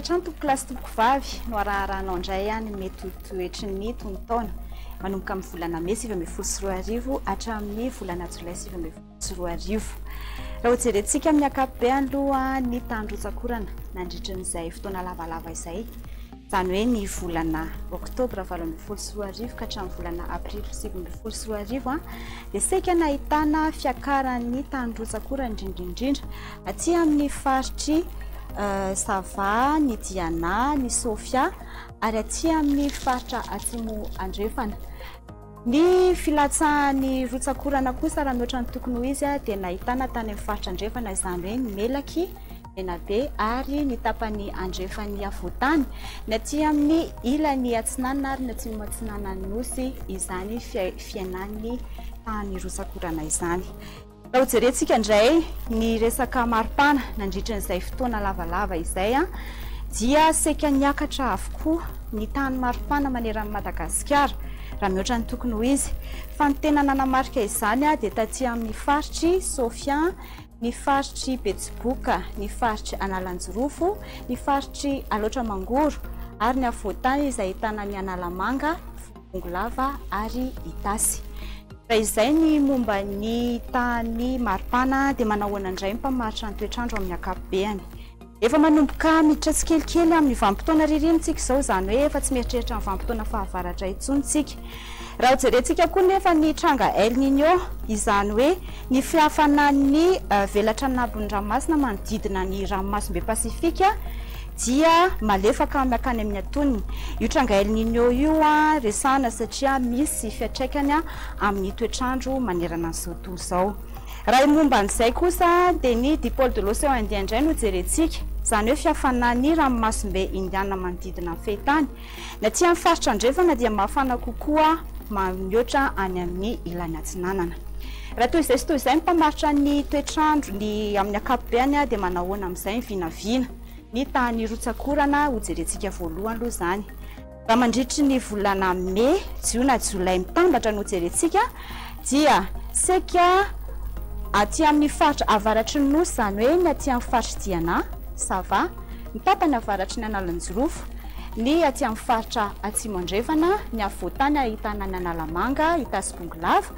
hatrany tompokolahy sy tompokovavy no araharahanao indray ny mety ho toetry ny tonon-taona manomboka amin'ny volana mey 2019 hatramin'ny volana jolay 2019. Raha hojerentsika amin'ny ankapobeny aloha ny tany rotsak'orana nandritran'izay fotoana lavalava izay, izany hoe ny volana oktobra 2018 ka hatramin'ny volana aprily 2019 dia saika nahitana fiakaran'ny tany rotsak'orana indrindra indrindra aty amin'ny faritry Sava, ny Diana, ny Sofia ary aty amin'ny faritra atsimo andrefana. Ny filatsahan'ny rotsak'orana kosa raha mihoatra ny tokony ho izy dia nahitana tany amin'ny faritra andrefana izany hoe ny Melaky, Menabe ary ny tapany andrefan'ny afovoantany, ny aty amin'ny ilany atsinanana ary ny atsimo atsinanan'ny Nosy izany fiainan'ny tahan'ny rotsak'orana izany. Raha hojerentsika indray ny resaka maripana nandritra izay fotoana lavalava izay dia saika niakatra avokoa ny tahan'ny maripana maneran'i Madagasikara raha mihoatra ny tokony ho izy. Fa ny tena nanamarika izany dia taty amin'ny faritr'i Sofia, ny faritr'i Betsiboka, ny faritr'i Analanjirofo, ny faritr'i Alaotra Mangoro ary ny afovoan-tany izay ahitana ny Analamanga, Bongolava ary Itasy. Raha izay ny momba ny tahan'ny maripana dia manao ahoana indray ny mpamaritra ny toetr'andro amin'ny ankapobeany? Efa manomboka miditra tsikelikely amin'ny vanim-potoana ririnina isika izao, izany hoe efa tsy mieritreritra ny vanim-potoana fahavaratra intsony isika. Raha hojerentsika koa nefa ny tranga El Niño, izany hoe ny fihafanan'ny velatra anabon'ny ranomasina manodidina ny ranomasimbe Pasifika dia malefaka mankany amin'ny antonony. Io tranga El Niño io resahana satria misy fiantraikany amin'ny toetr'andro manerana an'izao tontolo izao. Raha ny momba an'izay kosa dia ny Dipôle de l'Océan Indien indray no jerentsika, izany hoe fihafanan'ny ranomasimbe Indiana manodidina ny fehintany. Ny aty amin'ny faritra andrefana dia mafana kokoa mihoatra any amin'ny ilany atsinanana. Raha toy izay sy toy izay ny mpamaritra ny toetr'andro ny amin'ny ankapobeany dia manahoana amin'izay ny vinavina ny tahan'ny rotsak'orana hojerentsika voalohany aloha izany. Raha mandritry ny volana mey, jiona, jolay mitambatra no jerentsika dia saika aty amin'ny faritra avaratry ny Nosy, izany hoe ny aty amin'ny faritr'i Diana, Sava, ny tapany avaratry ny Analanjirofo, ny aty amin'ny faritra atsimo andrefana, ny afovoantany ahitana ny Analamanga, Itasy Bongolava,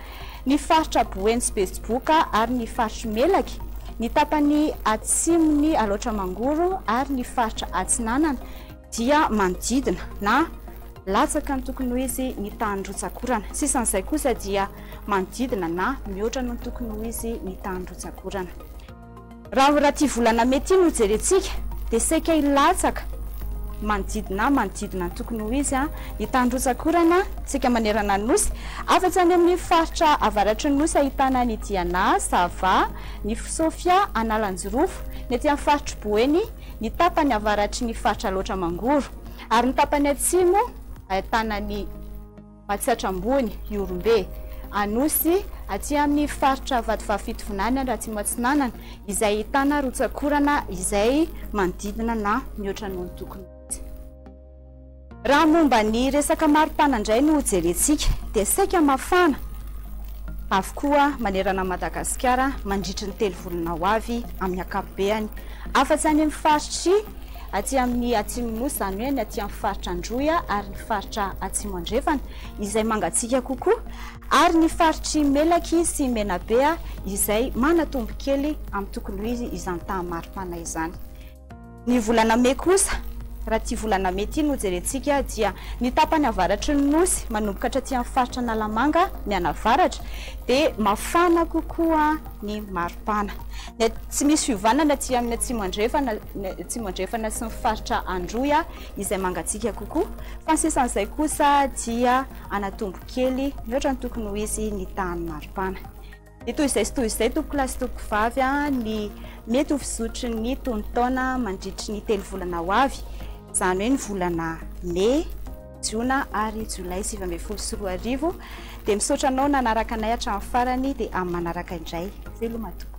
ny faritra Boeny sy Betsiboka ary ny faritr'i Melaky, ny tapany atsimon'i Alaotra Mangoro ary ny faritra atsinanana. dia manodidina na latsaka ny tokony ho izy ny tahan'ny rotsak'orana. Sisan'izay kosa dia manodidina na mihoatra noho ny tokony ho izy ny tahan'ny rotsak'orana. Raha raha ity volana mey ity no jerentsika dia saika hilatsaka manodidina manodidina ny tokony ho izy ny tahan'ny rotsak'orana saika manerana ny Nosy, afa-tsy any amin'ny faritra avaratry ny Nosy ahitana an'i Diana, Sava, ny Sofia, Analanjirofo, ny aty amin'ny faritr'i Boeny, ny tapany avaratry ny faritra Alaotra Mangoro ary ny tapany atsimo ahitana ny Matsiatra Ambony, Ihorombe, Anosy, aty amin'ny faritra Vatovavy Fitovinany ary Atsimo Atsinanana izay ahitana rotsak'orana izay manodidina na mihoatra noho ny tokony ho izy. Raha momba ny resaka maripana indray no jerentsika dia saika mafana avokoa manerana an'i Madagasikara mandritry ny telo volana ho avy amin'ny ankapobeany, afa-tsy any amin'ny faritry aty amin'ny atsimon'ny Nosy, izany hoe ny aty amin'ny faritra Androy ary ny faritra Atsimo Andrefana izay mangatsiaka kokoa ary ny faritr'i Melaky sy Menabe izay manatombo kely amin'ny tokony ho izy izany taha-maripana izany. Ny volana mey kosa, raha ity volana mey ity no jerentsika dia ny tapany avaratry ny Nosy manomboka hatraty amin'ny faritra Analamanga mianavaratra dia mafana kokoa ny maripana. Ny tsy misy fiovana ny aty amin'ny atsimo andrefana, ny atsimo andrefana sy ny faritra Androy izay mangatsiaka kokoa fa ny sisan'izay kosa dia anatombo kely mihoatra ny tokony ho izy ny tahan'ny maripana. Dia toy izay sy toy izay tompokolahy sy tompokovavy ny mety ho fizotry ny tonon-taona mandritry ny telo volana ho avy, izany hoe ny volana mey, jiona ary jolay 2019. Dia misaotra anao nanaraka anay hatramin'ny farany dia amin'ny manaraka indray. Veloma tompoko.